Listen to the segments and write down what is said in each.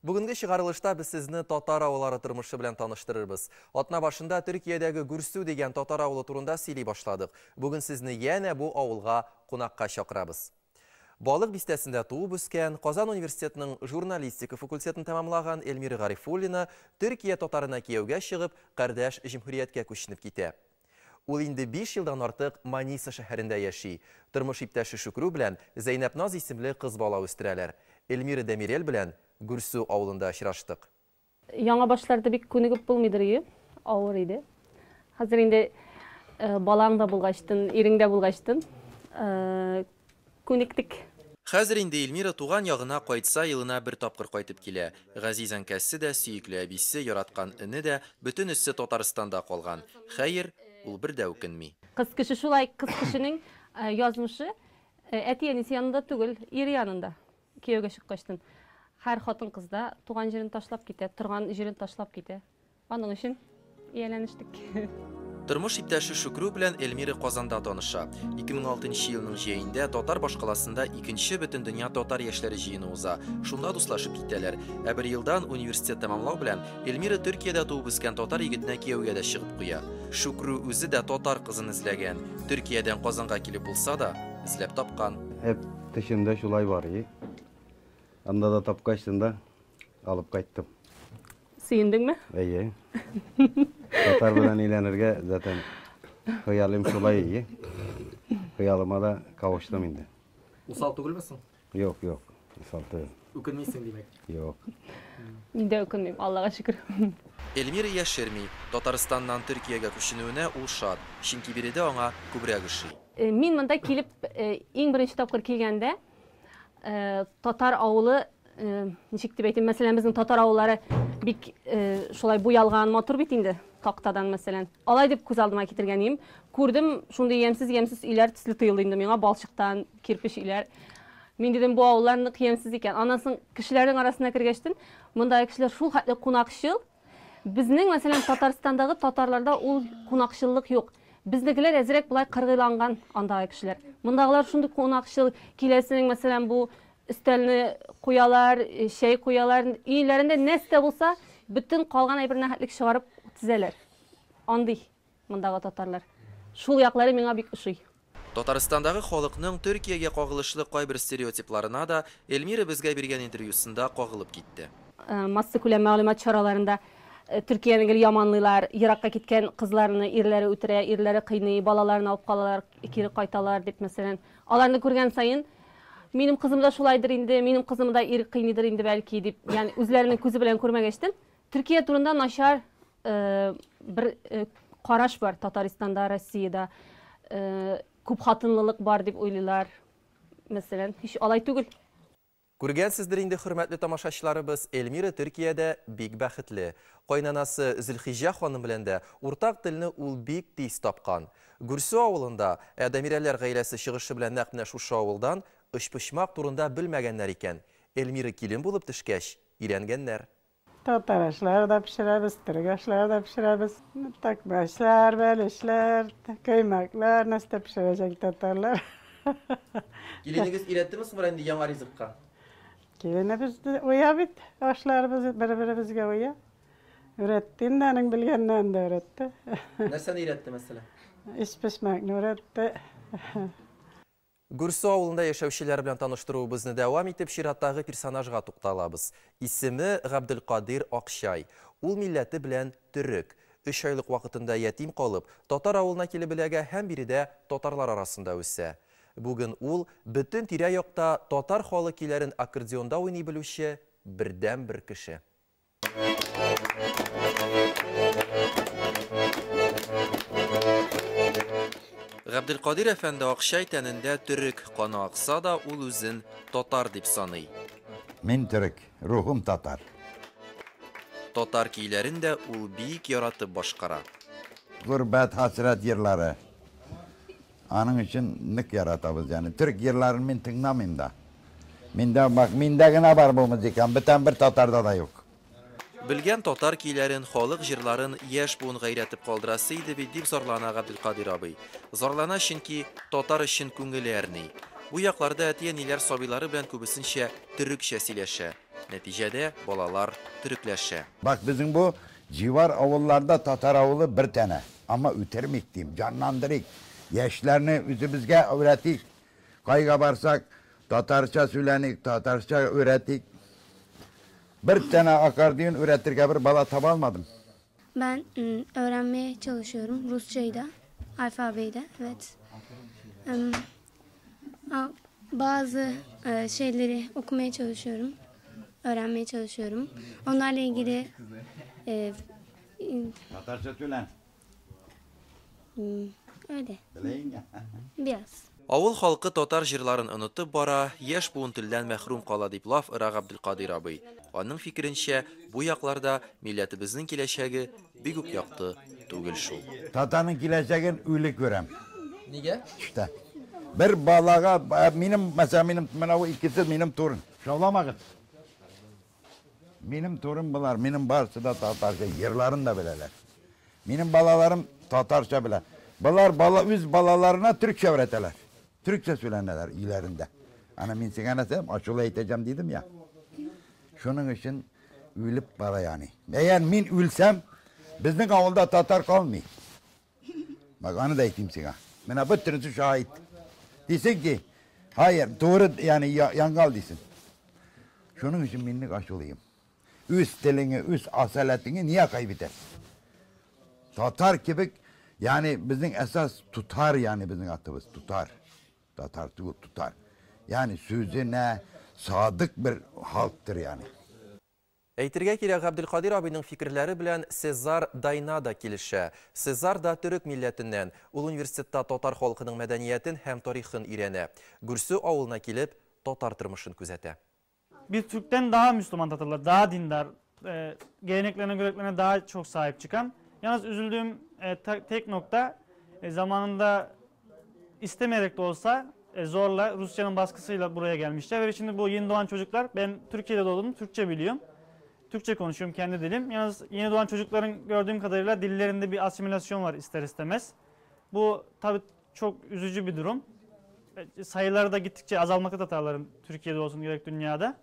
Бүгенге чыгарылышта без сезне татар авыллары тормышы белән таныштырырбыз. Атна башында Төркиядәге Гүрсү дигән татар авылы турында сөйли башладык. Бүген сезне янә бу авылга кунакка чакырабыз. Балык бистәсендә туып үскән, Казан университетының журналистика факультетын тәмамлаган Эльмира Гарифуллина Төркия татарына кияүгә чыгып, кардәш җөмһүрияткә күченеп китә. Ул инде 5 елдан артык Маниса шәһәрендә яши. Тормыш иптәше Шүкрү белән Зәйнәп Наз исемле кыз бала үстерәләр. Эльмира Демирел белән Гүрсү авылында очраштык. Яңа башларда бик күнегеп булмыйдыр ие, авыр иде. Хәзер инде балаң да булгачтын, ирең дә булгачтын, күнектек. Хәзер инде Эльмира туган ягына кайтса, елына бер тапкыр кайтып килә. Газиз әнкәсе дә, сөекле әбисе, яраткан эне дә, бөтенесе Татарстанда калган. Хәер, ул бер дә үкенми. Кыз кеше шулай, кыз кешенең язмышы әти-әнисе янында түгел, ире янында. Кияүгә чыккачтын һәр хатын кыз да туган җирен ташлап китә, торган җирен ташлап китә. Аның өчен ияләнештек. Тормыш иптәше Шүкрү белән Эльмира Казанда таныша. 2006 елның җәендә татар башкаласында икенче бөтендөнья татар яшьләре җыены уза. Шунда дуслашып китәләр. Ә бер елдан университет тәмамлау белән Эльмира Төркиядә туып үскән татар егетенә кияүгә дә чыгып куя. Шүкрү үзе дә татар кызын эзләгән. Төркиядән Казанга килеп булса да, эзләп тапкан. Hep тешемдә шулай бар и. Анда да тапкачтын да алып кайттым. Сөендеңме? Әйе. Татар белән өйләнергә zaten хыялым шулай и. Хыялыма да кавыштым инде. Усал түгелме соң? Юк, юк. Усал түгел. Үкенмисең димәк. Юк. Мин дә үкенмим, Аллага шөкер. Эльмира яшерми, Татарстаннан Төркиягә күченүенә ул шат, чөнки биредә аңа күбрәк ошый. Мин монда килеп, иң беренче тапкыр килгәндә, татар авылы, ничек дип әйтим, мәсәлән, безнең татар авыллары бик шулай буялган, матур бит инде, тактадан, мәсәлән. Алай дип күз алдыма китергән идем. Күрдем, шундый ямьсез-ямьсез өйләр төсле тоелды инде миңа, балчыктан, кирпеч өйләр. Мин дидем, бу авыллар нык ямьсез икән. Аннан соң кешеләрнең арасына кергәчтен, мондагы кешеләр шул хәтле кунакчыл. Безнең, мәсәлән, Татарстандагы татарларда ул кунакчыллык юк. Безнекеләр әзрәк болай кыргыйланган андагы кешеләр. Мондагылар шундый кунакчыл, киләсең, мәсәлән, бу өстәлне куялар, чәй куялар, өйләрендә нәрсә булса, бөтен калган әйберне хәтлек чыгарып тезәләр. Андый мондагы татарлар. Шул яклары миңа бик ошый. Татарстандагы халыкның Төркиягә кагылышлы кайбер стереотипларына да Эльмира безгә биргән интервьюсында кагылып китте. Массакүләм мәгълүмат чараларында Төркияне гел яманлыйлар, еракка киткән кызларны ирләре үтерә, ирләре кыйный, балаларын алып калалар, кире кайталар дип, мәсәлән. Аларны күргән саен, минем кызым да шулайдыр инде, минем кызым да ир кыйныйдыр инде бәлки дип, ягъни үзләренең күзе белән күрмәгәчтен, Төркия турында начар бер караш бар Татарстанда, Россиядә. Күп хатынлылык бар дип уйлыйлар. Мәсәлән, һич алай түгел. Күргәнсездер инде, хөрмәтле тамашачыларыбыз, Эльмира Төркиядә бик бәхетле. Кайнанасы Зөлхиҗә ханым белән дә уртак телне ул бик тиз тапкан. Гүрсү авылында, ә Демирелләр гаиләсе чыгышы белән нәкъ менә шушы авылдан, өчпочмак турында белмәгәннәр икән. Эльмира килен булып төшкәч, өйрәнгәннәр. Татар ашлары да пешерәбез, төрек ашлары да пешерәбез. Такмачлар, бәлешләр, коймаклар, нәрсә пешерәчәк татарлар. Киленегез өйрәттеме соң инде яңа ризыкка? Киленебез уя бит, ашларыбыз бер-беребезгә уя. Өйрәтте инде, аның белгәннәрен дә өйрәтте. Нәрсәне өйрәтте, мәсәлән? Өчпочмакны өйрәтте. Гүрсү авылында яшәүчеләр белән таныштыруыбызны дәвам итеп, чираттагы персонажга тукталабыз. Исеме Габделкадир Акчай. Ул милләте белән төрек. 3 айлык вакытында ятим калып, татар авылына килеп эләгә һәм биредә татарлар арасында үсә. Бүген ул бөтен тирә-якта татар халык көйләрен аккордеонда уйный белүче бердән-бер кеше. Габделкадир әфәнде Акчай тәнендә төрек каны акса да, ул үзен татар дип саный. Мин төрек, рухым татар. Татар көйләрен дә ул бик яратып башкара. Гурбәт, хәсрәт йырлары. Аның өчен нык яратабыз. Ягъни төрек йырларын мин тыңламыйм да. Миндә бак, миндә генә бар бу музыка, бүтән бер татарда да юк. Белгән татар көйләрен, халык җырларын яшь буынга өйрәтеп калдырасы иде бит, дип зарлана Габделкадир абый. Зарлана, чөнки татар өчен күңеле әрни. Бу якларда әти-әниләр сабыйлары белән күбесенчә төрекчә сөйләшә. Нәтиҗәдә, балалар төрекләшә. Bak bizim bu civar avullarda Tatar avulu bir tane. Ama ütermik diyeyim, canlandırık. Yaşlarını üzümüzge öğretik. Kayga varsak Tatarça söylenik, Tatarça öğretik. Bir tane akordeon üretirken bir bala tabalmadım. Ben öğrenmeye çalışıyorum Rusçayı da, alfabeyi de, evet. Bazı şeyleri okumaya çalışıyorum, öğrenmeye çalışıyorum. Onlarla ilgili... Tatarca söylen. Öyle. Bileyim ya. Biraz. Авыл халкы татар җырларын онытып бара, яшь буын телдән мәхрүм кала дип лаф ора Габделкадыйр абый. Аның фикеренчә, бу якларда милләтебезнең киләчәге бик үк якты түгел шул. Татарның киләчәген үле күрәм. Нигә? İşte. Bir balağa, benim mesela benim mına bu ikisi benim torun. Şavlamagız. Benim torun bunlar, benim barısı da Tatarca, yerlerini da bileler. Benim balalarım Tatarca bile. Bunlar öz balalarına Türkçe öğreteler. Türkçe söylenirler ilerinde. Ana min sana desem, açılı eğiteceğim dedim ya. Şunun için ölüp para yani. Eğer min ölsem, bizim avulda Tatar kalmıyor. Bak onu da eğiteyim sana. Bana bu türlüsü şahit. Desin ki, hayır doğru yani yangal desin. Şunun için minlik aşılıyım. Üst dilini, üst asaletini niye kaybeder? Tatar gibi yani bizim esas tutar yani bizim atımız tutar. Tatar tutar. Yani sözüne sadık bir halktır yani. Әйтергә кирәк, Габделкадыйр абыйның фикерләре белән Сезар Дайна да килешә. Сезар да төрек милләтеннән. Ул университетта татар халкының мәдәниятен һәм тарихын өйрәнә. Гүрсү авылына килеп, татар тормышын күзәтә. Bir Türk'ten daha Müslüman Tatarlar, daha dindar, geleneklerine, göreneklerine daha çok sahip çıkan. Yalnız üzüldüğüm tek nokta zamanında istemeyerek de olsa zorla Rusya'nın baskısıyla buraya gelmişler. Ve şimdi bu yeni doğan çocuklar, ben Türkiye'de doğdum, Türkçe biliyorum. Türkçe konuşuyorum, kendi dilim. Yalnız yeni doğan çocukların gördüğüm kadarıyla dillerinde bir asimilasyon var ister istemez. Bu tabii çok üzücü bir durum. Sayıları da gittikçe azalmakta Tatarların, Türkiye'de olsun gerek dünyada.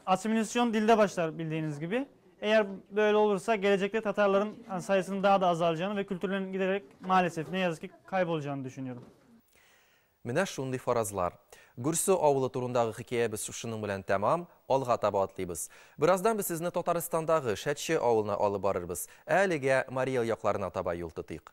Asimilasyon dilde başlar bildiğiniz gibi. Eğer böyle olursa gelecekte Tatarların sayısının daha da azalacağını ve kültürlerinin giderek maalesef ne yazık ki kaybolacağını düşünüyorum. Менә шундый фаразлар. Гүрсү авылы турындагы хикәябез шушының белән тәмам, алга таба атлыйбыз. Бераздан без сезне Татарстандагы Шәтче авылына алып барырбыз. Әлегә Марий Эл якларына таба юл тотыйк.